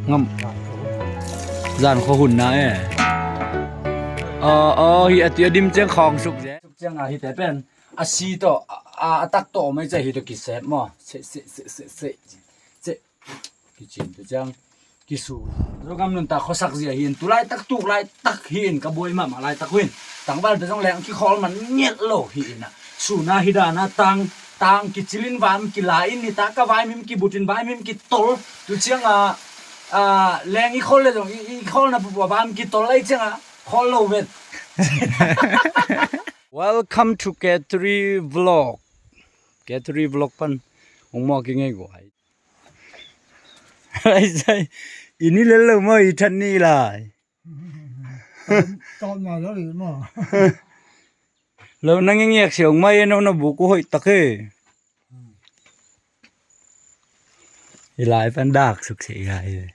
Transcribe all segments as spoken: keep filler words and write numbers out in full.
Ngam. Zan khua hun na e. Aw, aw, hi a ti a dim ciang khawng suk ze. Suk ciang a hi te pen a si tawh, a, a, a tak tawh mai ciang hi tawh kisep maw. Se, se, se, se, se, se. Kicin tu ciang kisu. Zogam nuntak khuasak zia hi in, tu laitak tuk laitak hi in, ka buai mahmah laitak hi in. Tangval te zong leng kikhawl man ngelh lo hi in a. Suna hi dan a tang, tang kicilin vam kila in, nitak a vaimim kibutin vaimim kitol. Tu ciang a, a, leng i khawl le zong i, i khawlna pupua vam kitol lai ciang a khawl lo vet. Welcome to K three Vlog. K three Vlog pan hong mawk i ngei guai. Lai sai, i ni lel lo maw, i that ni lai. Tawm, tawm na lo i maw. Lo na ngingiak siang mai e, no na buk uh hoih tak e. I lai pan dak suk se i lai e.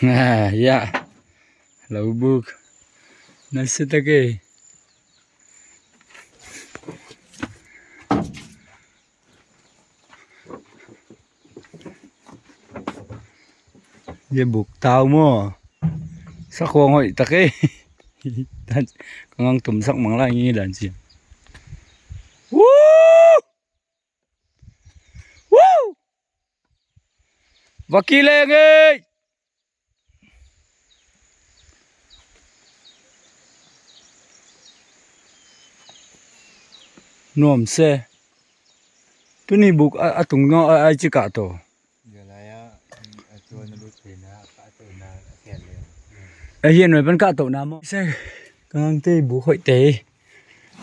Ah, ya. Lo buk. Na se tak e. Ye buk tau maw. Sakhuang hoih tak e. Ka ngang tum sak mang lai ngi dan ci. Woo! Woo! Vaki leng ei! Nuam se. Tuni buk a, a tung no a, a ci kah to. A hian noi pan kah to na maw. Se. Kang te buk hoih te.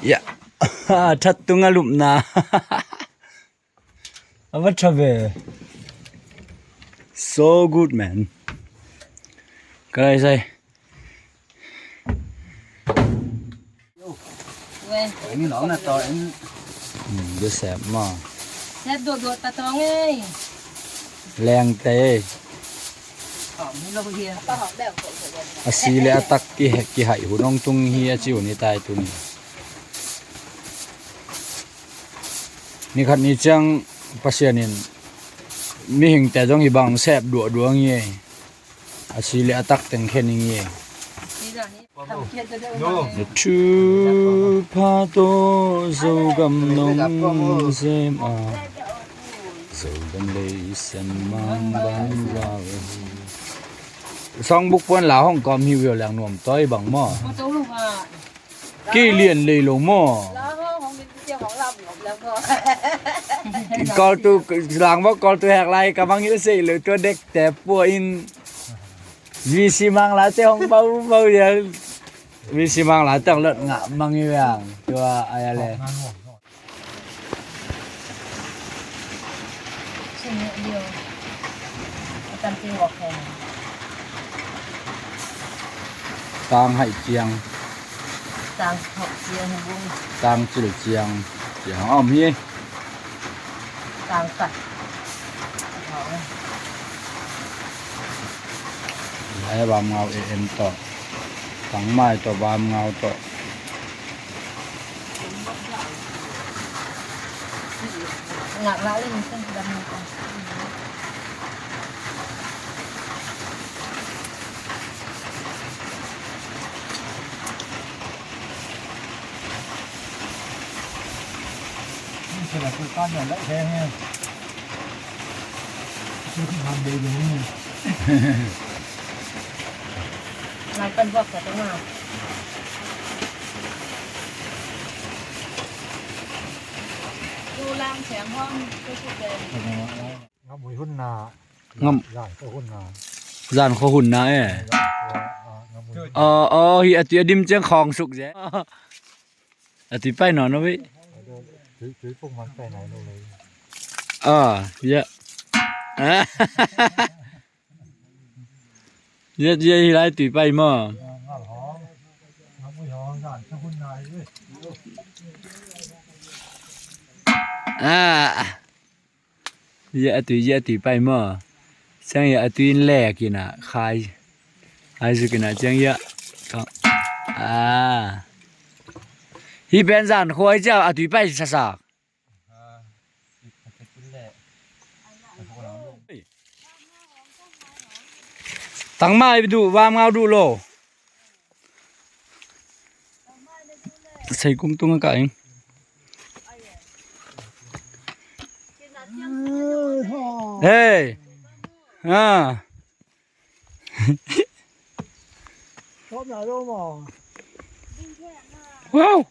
Ya. That tung a lupna. A va tha ve. So good, man. Ka lai sai. Ui. Eng lo na to, eng. Hmm, de sep ma. Sep duat duat ta tong ei. Leng te. Hawm hi lo hia. A si le a tak ki he, ki hai hun hong tung hi a ci hun hi tai tuni. Ni khat ni ciang Pasian in mihingte zong hi bang sep duahduah ngi e. A si le a tak teng khen ngi e. Thupha tawh Zogam nong sem a, Zogam lei sem mang bang zau hi. Sawng buk puan la hong kawm hi uh leng nuam tawi bang maw. Kei lian lei lo maw. Kawltu lang maw, kawltu hek lai ka mang hi sei lo tua dek te pua in. V C mang lai te hong bau bau ya. V C mang lai te hong lot ngah mang hi ang tua aya le. Tang hai ciang. Tang hai ciang bung. Tang cil ciang. Ciang om hi. Tang kat. Lai bam ngau e em to. Tang mai to bam ngau to. Ngak la le ni sen dam ni. Sen la ku kan ya la he he. Sen ku han de de ni. Lai kan bok ka tong a. Ngam ui hun na. Ngam. Zan khua hun na. Zan khua hun na e. Zan khua, ah, ngam ui hun. Aw, aw, hi a tui a dim ciang khawng suk ze. A tui pai nawn lo ve. Tui, tui pung man pai nai lo le. Ah, ya. Ah. Yet, yet, hi lai tui pai maw. Ah. Yet a tui, yet a tui pai maw. Ciang yet a tui in lek in a khai. Khai suk in a ciang yet. Ah. Hi pen zan khua hi ciang a tui pai sasak. Ah, i paketin leh. A hong lo. Tangmai duh, vam ngau duh lo. Seikum tung a kah ing. Hey. Ah. Wow.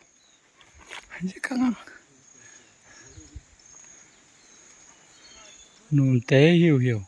Numte hiuhiu.